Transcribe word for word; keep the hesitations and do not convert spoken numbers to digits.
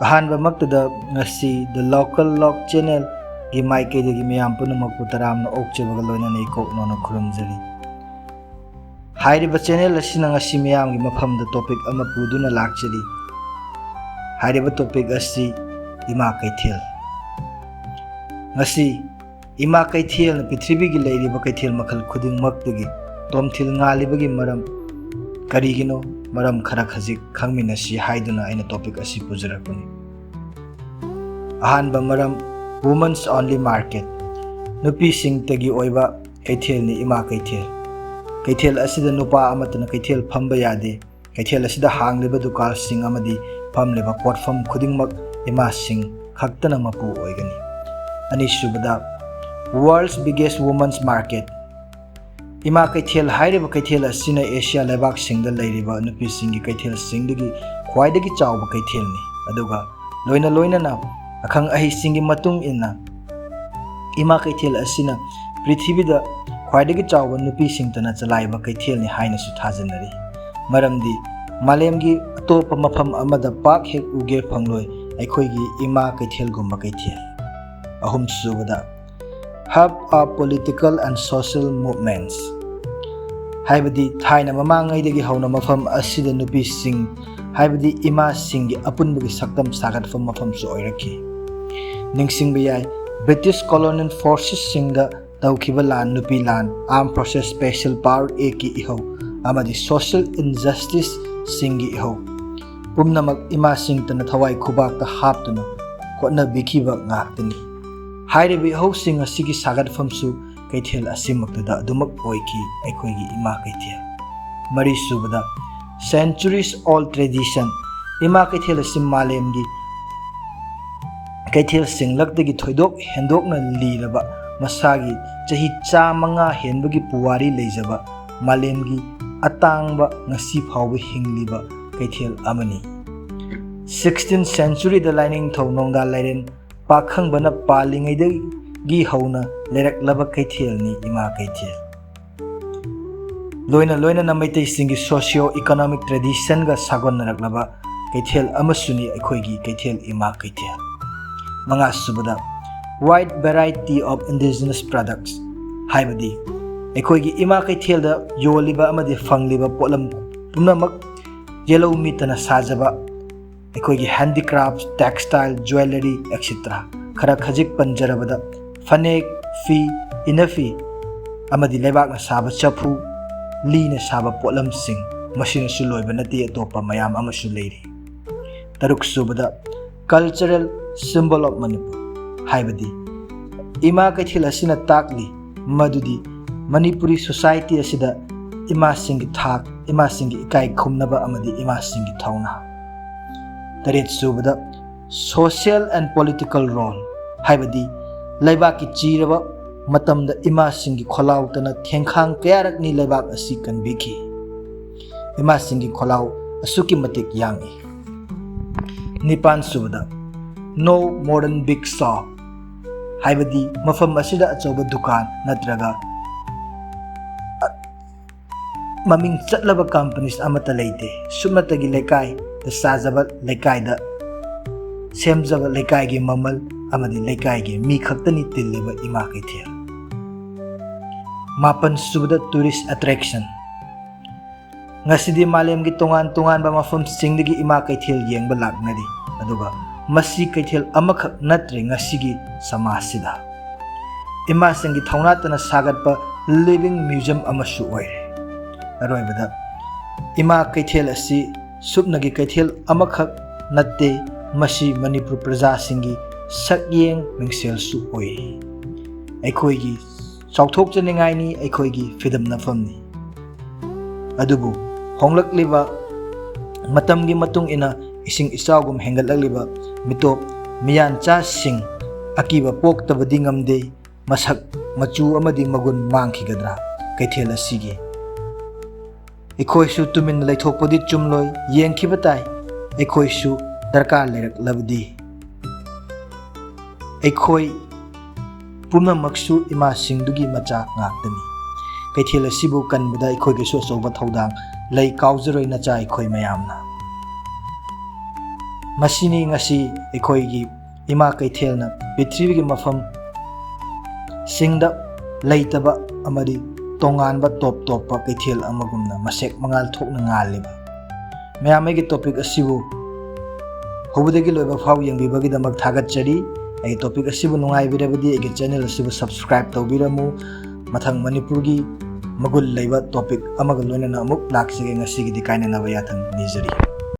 ꯑꯍꯥꯟꯕꯃꯛꯇꯗ ꯉꯁꯤ The Local Log Channelꯒꯤ ꯃꯥꯏꯀꯩꯗꯒꯤ ꯃꯤꯌꯥꯝ ꯄꯨꯝꯅꯃꯛꯄꯨ ꯇꯔꯥꯝꯅ ꯑꯣꯛꯆꯕꯒ ꯂꯣꯏꯅꯅ ꯏꯀꯣꯛ ꯅꯧꯅ ꯈꯨꯔꯨꯝꯖꯔꯤ꯫ ꯍꯥꯏꯔꯤꯕ channel ꯑꯁꯤꯅ ꯉꯁꯤ ꯃꯤꯌꯥꯝꯒꯤ ꯃꯐꯝꯗ topic ꯑꯃ ꯄꯨꯗꯨꯅ ꯂꯥꯛꯆꯔꯤ꯫ ꯍꯥꯏꯔꯤꯕ topic ꯑꯁꯤ ꯏꯃꯥ ꯀꯩꯊꯦꯜ꯫ ꯉꯁꯤ ꯏꯃꯥ ꯀꯩꯊꯦꯜꯅ ꯄ꯭ꯔꯤꯊꯤꯕꯤꯒꯤ ꯂꯩꯔꯤꯕ ꯀꯩꯊꯦꯜ ꯃꯈꯜ ꯈꯨꯗꯤꯡꯃꯛꯇꯒꯤ ꯇꯣꯝꯊꯤꯜ ꯉꯥꯜꯂꯤꯕꯒꯤ ꯃꯔꯝ ꯀꯔꯤꯒꯤꯅꯣ? ꯃꯔꯝ ꯈꯔ ꯈꯖꯤꯛ ꯈꯪꯃꯤꯟꯅꯁꯤ ꯍꯥꯏꯗꯨꯅ ꯑꯩꯅ topic ꯑꯁꯤ ꯄꯨꯖꯔꯛꯄꯅꯤ꯫ ꯑꯍꯥꯟꯕ ꯃꯔꯝ, Women's Only Market, ꯅꯨꯄꯤꯁꯤꯡꯇꯒꯤ ꯑꯣꯏꯕ ꯀꯩꯊꯦꯜꯅꯤ ꯏꯃꯥ ꯀꯩꯊꯦꯜ꯫ ꯀꯩꯊꯦꯜ ꯑꯁꯤꯗ ꯅꯨꯄꯥ ꯑꯃꯠꯇꯅ ꯀꯩꯊꯦꯜ ꯐꯝꯕ ꯌꯥꯗꯦ꯫ ꯀꯩꯊꯦꯜ ꯑꯁꯤꯗ ꯍꯥꯡꯂꯤꯕ ꯗꯨꯀꯥꯟꯁꯤꯡ ꯑꯃꯗꯤ ꯐꯝꯂꯤꯕ ꯄꯣꯠꯐꯝ ꯈꯨꯗꯤꯡꯃꯛ ꯏꯃꯥꯁꯤꯡ ꯈꯛꯇꯅ ꯃꯄꯨ ꯑꯣꯏꯒꯅꯤ꯫ ꯑꯅꯤꯁꯨꯕꯗ, World's Biggest Women's Market, ꯏꯃꯥ ꯀꯩꯊꯦꯜ ꯍꯥꯏꯔꯤꯕ ꯀꯩꯊꯦꯜ ꯑꯁꯤꯅ ꯑꯦꯁꯤꯌꯥ ꯂꯩꯕꯥꯛꯁꯤꯡꯗ ꯂꯩꯔꯤꯕ ꯅꯨꯄꯤꯁꯤꯡꯒꯤ ꯀꯩꯊꯦꯜꯁꯤꯡꯗꯒꯤ ꯈ꯭ꯋꯥꯏꯗꯒꯤ ꯆꯥꯎꯕ ꯀꯩꯊꯦꯜꯅꯤ꯫ ꯑꯗꯨꯒ ꯂꯣꯏꯅ ꯂꯣꯏꯅꯅ ꯑꯈꯪ ꯑꯍꯩꯁꯤꯡꯒꯤ ꯃꯇꯨꯡ ꯏꯟꯅ ꯏꯃꯥ ꯀꯩꯊꯦꯜ ꯑꯁꯤꯅ ꯄ꯭ꯔꯤꯊꯤꯕꯤꯗ ꯈ꯭ꯋꯥꯏꯗꯒꯤ ꯆꯥꯎꯕ ꯅꯨꯄꯤꯁꯤꯡꯇꯅ ꯆꯂꯥꯏꯕ ꯀꯩꯊꯦꯜꯅꯤ ꯍꯥꯏꯅꯁꯨ ꯊꯥꯖꯅꯔꯤ꯫ ꯃꯔꯝꯗꯤ ꯃꯥꯂꯦꯝꯒꯤ ꯑꯇꯣꯞꯄ ꯃꯐꯝ ꯑꯃꯗ ꯄꯥꯛ ꯍꯦꯛ ꯎꯒꯦ ꯐꯪꯂꯣꯏ ꯑꯩꯈꯣꯏꯒꯤ ꯏꯃꯥ ꯀꯩꯊꯦꯜꯒꯨꯝꯕ ꯀꯩꯊꯦꯜ꯫ ꯑꯍꯨꯝꯁꯨꯕꯗ, Hub of Political and Social Movements, ꯍꯥꯏꯕꯗꯤ ꯊꯥꯏꯅ ꯃꯃꯥꯡꯉꯩꯗꯒꯤ ꯍꯧꯅ ꯃꯐꯝ ꯑꯁꯤꯗ ꯅꯨꯄꯤꯁꯤꯡ, ꯍꯥꯏꯕꯗꯤ ꯏꯃꯥꯁꯤꯡꯒꯤ ꯑꯄꯨꯟꯕꯒꯤ ꯁꯛꯇꯝ ꯁꯥꯒꯠꯄ ꯃꯐꯝꯁꯨ ꯑꯣꯏꯔꯛꯈꯤ꯫ ꯅꯤꯡꯁꯤꯡꯕ ꯌꯥꯏ, British colonial forcesꯁꯤꯡꯗ ꯇꯧꯈꯤꯕ ꯂꯥꯟ, ꯅꯨꯄꯤ ꯂꯥꯟ, Armed Forces Special Power Actꯀꯤ ꯏꯍꯧ ꯑꯃꯗꯤ social injusticeꯁꯤꯡꯒꯤ ꯏꯍꯧ ꯄꯨꯝꯅꯃꯛ ꯏꯃꯥꯁꯤꯡꯇꯅ ꯊꯋꯥꯏ ꯈꯨꯕꯥꯛꯇ ꯍꯥꯞꯇꯨꯅ ꯍꯣꯠꯅꯕꯤꯈꯤꯕ ꯉꯥꯛꯇꯅꯤ꯫ ꯍꯥꯏꯔꯤꯕ ꯏꯍꯧꯁꯤꯡ ꯑꯁꯤꯒꯤ ꯁꯥꯒꯠꯐꯝꯁꯨ ꯀꯩꯊꯦꯜ ꯑꯁꯤꯃꯛꯇꯗ ꯑꯗꯨꯃꯛ ꯑꯣꯏꯈꯤ, ꯑꯩꯈꯣꯏꯒꯤ ꯏꯃꯥ ꯀꯩꯊꯦꯜ꯫ ꯃꯔꯤꯁꯨꯕꯗ, Centuries Old Tradition, ꯏꯃꯥ ꯀꯩꯊꯦꯜ ꯑꯁꯤ ꯃꯥꯂꯦꯝꯒꯤ ꯀꯩꯊꯦꯜꯁꯤꯡꯂꯛꯇꯒꯤ ꯊꯣꯏꯗꯣꯛ ꯍꯦꯟꯗꯣꯛꯅ ꯂꯤꯔꯕ, ꯃꯁꯥꯒꯤ ꯆꯍꯤ ꯆꯥꯃꯉꯥ ꯍꯦꯟꯕꯒꯤ ꯄꯨꯋꯥꯔꯤ ꯂꯩꯖꯕ, ꯃꯥꯂꯦꯝꯒꯤ ꯑꯇꯥꯡꯕ, ꯉꯁꯤ ꯐꯥꯎꯕ ꯍꯤꯡꯂꯤꯕ ꯀꯩꯊꯦꯜ ꯑꯃꯅꯤ꯫ Sixteenth centuryꯗ ꯂꯥꯏꯅꯤꯡꯊꯧ ꯅꯣꯡꯗꯥ ꯂꯥꯏꯔꯦꯟ ꯄꯥꯈꯪꯕꯅ ꯄꯥꯜꯂꯤꯉꯩꯗꯒꯤ ꯍꯧꯅ ꯂꯩꯔꯛꯂꯕ ꯀꯩꯊꯦꯜꯅꯤ ꯏꯃꯥ ꯀꯩꯊꯦꯜ꯫ ꯂꯣꯏꯅ ꯂꯣꯏꯅꯅ ꯃꯩꯇꯩꯁꯤꯡꯒꯤ socio economic traditionꯒ ꯁꯥꯒꯣꯟꯅꯔꯛꯂꯕ ꯀꯩꯊꯦꯜ ꯑꯃꯁꯨꯅꯤ ꯑꯩꯈꯣꯏꯒꯤ ꯀꯩꯊꯦꯜ, ꯏꯃꯥ ꯀꯩꯊꯦꯜ꯫ ꯃꯉꯥꯁꯨꯕꯗ, wide variety of indigenous products, ꯍꯥꯏꯕꯗꯤ ꯑꯩꯈꯣꯏꯒꯤ ꯏꯃꯥ ꯀꯩꯊꯦꯜꯗ ꯌꯣꯜꯂꯤꯕ ꯑꯃꯗꯤ ꯐꯪꯂꯤꯕ ꯄꯣꯠꯂꯝ ꯄꯨꯝꯅꯃꯛ ꯌꯦꯜꯍꯧ ꯃꯤꯠꯇꯅ ꯁꯥꯖꯕ ꯑꯩꯈꯣꯏꯒꯤ handicrafts, textile, jewellery, et cetera ꯈꯔ ꯈꯖꯤꯛ ꯄꯟꯖꯔꯕꯗ, ꯐꯅꯦꯛ, ꯐꯤ, ꯏꯅꯐꯤ ꯑꯃꯗꯤ ꯂꯩꯕꯥꯛꯅ ꯁꯥꯕ ꯆꯐꯨ, ꯂꯤꯅ ꯁꯥꯕ ꯄꯣꯠꯂꯝꯁꯤꯡ, ꯃꯁꯤꯅꯁꯨ ꯂꯣꯏꯕ ꯅꯠꯇꯦ, ꯑꯇꯣꯞꯄ ꯃꯌꯥꯝ ꯑꯃꯁꯨ ꯂꯩꯔꯤ꯫ ꯇꯔꯨꯛꯁꯨꯕꯗ, cultural symbol of Manipur, ꯍꯥꯏꯕꯗꯤ ꯏꯃꯥ ꯀꯩꯊꯦꯜ ꯑꯁꯤꯅ ꯇꯥꯛꯂꯤ ꯃꯗꯨꯗꯤ ꯃꯅꯤꯄꯨꯔꯤ society ꯑꯁꯤꯗ ꯏꯃꯥꯁꯤꯡꯒꯤ ꯊꯥꯛ, ꯏꯃꯥꯁꯤꯡꯒꯤ ꯏꯀꯥꯏ ꯈꯨꯝꯅꯕ ꯑꯃꯗꯤ ꯏꯃꯥꯁꯤꯡꯒꯤ ꯊꯧꯅꯥ꯫ ꯇꯔꯦꯠꯁꯨꯕꯗ, social and political role, ꯍꯥꯏꯕꯗꯤ ꯂꯩꯕꯥꯛꯀꯤ ꯆꯤꯔꯕ ꯃꯇꯝꯗ ꯏꯃꯥꯁꯤꯡꯒꯤ ꯈꯣꯜꯂꯥꯎꯇꯅ ꯊꯦꯡꯈꯥꯡ ꯀꯌꯥꯔꯛꯅꯤ ꯂꯩꯕꯥꯛ ꯑꯁꯤ ꯀꯟꯕꯤꯈꯤ꯫ ꯏꯃꯥꯁꯤꯡꯒꯤ ꯈꯣꯜꯂꯥꯎ ꯑꯁꯨꯛꯀꯤ ꯃꯇꯤꯛ ꯌꯥꯡꯏ꯫ ꯅꯤꯄꯥꯟꯁꯨꯕꯗ, no modern big shop, ꯍꯥꯏꯕꯗꯤ ꯃꯐꯝ ꯑꯁꯤꯗ ꯑꯆꯧꯕ ꯗꯨꯀꯥꯟ ꯅꯠꯇ꯭ꯔꯒ ꯃꯃꯤꯡ ꯆꯠꯂꯕ companies ꯑꯃꯠꯇ ꯂꯩꯇꯦ꯫ ꯁꯨꯞꯅꯇꯒꯤ ꯂꯩꯀꯥꯏꯗ ꯁꯥꯖꯕ, ꯂꯩꯀꯥꯏꯗ ꯁꯦꯝꯖꯕ, ꯂꯩꯀꯥꯏꯒꯤ ꯃꯃꯜ ꯑꯃꯗꯤ ꯂꯩꯀꯥꯏꯒꯤ ꯃꯤ ꯈꯛꯇꯅꯤ ꯇꯤꯜꯂꯤꯕ ꯏꯃꯥ ꯀꯩꯊꯦꯜ꯫ ꯃꯥꯄꯟꯁꯨꯕꯗ, tourist attraction꯫ ꯉꯁꯤꯗꯤ ꯃꯥꯂꯦꯝꯒꯤ ꯇꯣꯉꯥꯟ ꯇꯣꯉꯥꯟꯕ ꯃꯐꯝꯁꯤꯡꯗꯒꯤ ꯏꯃꯥ ꯀꯩꯊꯦꯜ ꯌꯦꯡꯕ ꯂꯥꯛꯅꯔꯤ꯫ ꯑꯗꯨꯒ ꯃꯁꯤ ꯀꯩꯊꯦꯜ ꯑꯃꯈꯛ ꯅꯠꯇ꯭ꯔꯦ ꯉꯁꯤꯒꯤ ꯁꯃꯥꯖꯁꯤꯗ꯫ ꯏꯃꯥꯁꯤꯡꯒꯤ ꯊꯧꯅꯥꯇꯅ ꯁꯥꯒꯠꯄ living museum ꯑꯃꯁꯨ ꯑꯣꯏꯔꯦ꯫ ꯑꯔꯣꯏꯕꯗ, ꯏꯃꯥ ꯀꯩꯊꯦꯜ ꯑꯁꯤ ꯁꯨꯞꯅꯒꯤ ꯀꯩꯊꯦꯜ ꯑꯃꯈꯛ ꯅꯠꯇꯦ, ꯃꯁꯤ ꯃꯅꯤꯄꯨꯔ ꯄ꯭ꯔꯖꯥꯁꯤꯡꯒꯤ ꯁꯛꯌꯦꯡ ꯃꯤꯡꯁꯦꯜꯁꯨ ꯑꯣꯏꯔꯤ꯫ ꯑꯩꯈꯣꯏꯒꯤ ꯆꯥꯎꯊꯣꯛꯆꯅꯤꯡꯉꯥꯏꯅꯤ, ꯑꯩꯈꯣꯏꯒꯤ ꯐꯤꯗꯝꯅꯐꯝꯅꯤ꯫ ꯑꯗꯨꯕꯨ ꯍꯣꯡꯂꯛꯂꯤꯕ ꯃꯇꯝꯒꯤ ꯃꯇꯨꯡ ꯏꯟꯅ ꯏꯁꯤꯡ ꯏꯆꯥꯎꯒꯨꯝ ꯍꯦꯟꯒꯠꯂꯛꯂꯤꯕ ꯃꯤꯇꯣꯞ ꯃꯤꯌꯥꯟꯆꯥꯁꯤꯡ ꯑꯀꯤꯕ ꯄꯣꯛꯇꯕꯗꯤ ꯉꯝꯗꯦ꯫ ꯃꯁꯛ, ꯃꯆꯨ ꯑꯃꯗꯤ ꯃꯒꯨꯟ ꯃꯥꯡꯈꯤꯒꯗ꯭ꯔꯥ ꯀꯩꯊꯦꯜ ꯑꯁꯤꯒꯤ? ꯑꯩꯈꯣꯏꯁꯨ ꯇꯨꯃꯤꯟꯅ ꯂꯩꯊꯣꯛꯄꯗꯤ ꯆꯨꯝꯂꯣꯏ, ꯌꯦꯡꯈꯤꯕ ꯇꯥꯏ꯫ ꯑꯩꯈꯣꯏꯁꯨ ꯗꯔꯀꯥꯔ ꯂꯩꯔꯛꯂꯕꯗꯤ꯫ ꯑꯩꯈꯣꯏ ꯄꯨꯝꯅꯃꯛꯁꯨ ꯏꯃꯥꯁꯤꯡꯗꯨꯒꯤ ꯃꯆꯥ ꯉꯥꯛꯇꯅꯤ꯫ ꯀꯩꯊꯦꯜ ꯑꯁꯤꯕꯨ ꯀꯟꯕꯗ ꯑꯩꯈꯣꯏꯒꯤꯁꯨ ꯑꯆꯧꯕ ꯊꯧꯗꯥꯡ ꯂꯩ, ꯀꯥꯎꯖꯔꯣꯏ ꯅꯆꯥ ꯑꯩꯈꯣꯏ ꯃꯌꯥꯝꯅ꯫ ꯃꯁꯤꯅꯤ ꯉꯁꯤ ꯑꯩꯈꯣꯏꯒꯤ ꯏꯃꯥ ꯀꯩꯊꯦꯜꯅ ꯄ꯭ꯔꯤꯊꯤꯕꯤꯒꯤ ꯃꯐꯝꯁꯤꯡꯗ ꯂꯩꯇꯕ ꯑꯃꯗꯤ ꯇꯣꯉꯥꯟꯕ ꯇꯣꯞ ꯇꯣꯞꯄ ꯀꯩꯊꯦꯜ ꯑꯃꯒꯨꯝꯅ ꯃꯁꯦꯛ ꯃꯉꯥꯜ ꯊꯣꯛꯅ ꯉꯥꯜꯂꯤꯕ꯫ ꯃꯌꯥꯝ, ꯑꯩꯒꯤ topic ꯑꯁꯤꯕꯨ ꯍꯧꯕꯗꯒꯤ ꯂꯣꯏꯕ ꯐꯥꯎ ꯌꯦꯡꯕꯤꯕꯒꯤꯗꯃꯛ ꯊꯥꯒꯠꯆꯔꯤ꯫ ꯑꯩꯒꯤ topic ꯑꯁꯤꯕꯨ ꯅꯨꯡꯉꯥꯏꯕꯤꯔꯕꯗꯤ ꯑꯩꯒꯤ channel ꯑꯁꯤꯕꯨ subscribe ꯇꯧꯕꯤꯔꯝꯃꯨ꯫ ꯃꯊꯪ ꯃꯅꯤꯄꯨꯔꯒꯤ ꯃꯒꯨꯟ ꯂꯩꯕ topic ꯑꯃꯒ ꯂꯣꯏꯅꯅ ꯑꯃꯨꯛ ꯂꯥꯛꯆꯒꯦ꯫ ꯉꯁꯤꯒꯤꯗꯤ ꯀꯥꯏꯅꯅꯕ ꯌꯥꯊꯪ ꯅꯤꯖꯔꯤ꯫